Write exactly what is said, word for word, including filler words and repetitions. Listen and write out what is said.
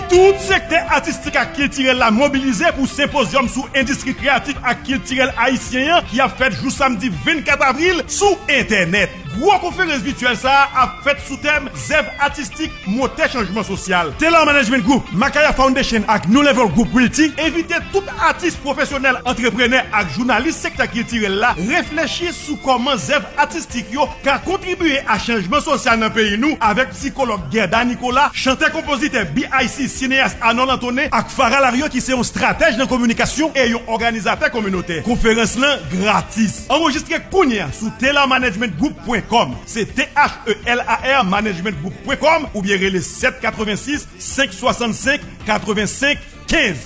Tout sektè atistik ak kiltirèl la mobilize pou senpozyòm sou endistri kreyatif ak kiltirèl ayisyen an ki ap fèt jou samdi vennkat avril sou entènèt. Gwo konferans vityèl sa a ap fèt sou tèm zèv atistik motè chanjman sosyal. Telar Management Group, Makaya Foundation ak New Level Group Realty envite tout atis pwofesyonèl, antreprenè ak jounalis sektè kiltirèl la reflechi sou kòman zèv atistik yo ka kontribye a chanjman sosyal nan peyi nou avèk psikològ Gerda Nicolas, chantè konpozitè B I C, sineyas Arnold Antonin ak Farah Lario ki se yon stratèj nan kominikasyon e yon òganizatè kominotè. Konferans lan gratis. Anrejistre kounye a sou telar management group pwen kòm. Se T H E L A R management group pwen kòm oubyen rele sèt katrevensis senk swasannsenk katrevensenk kenz.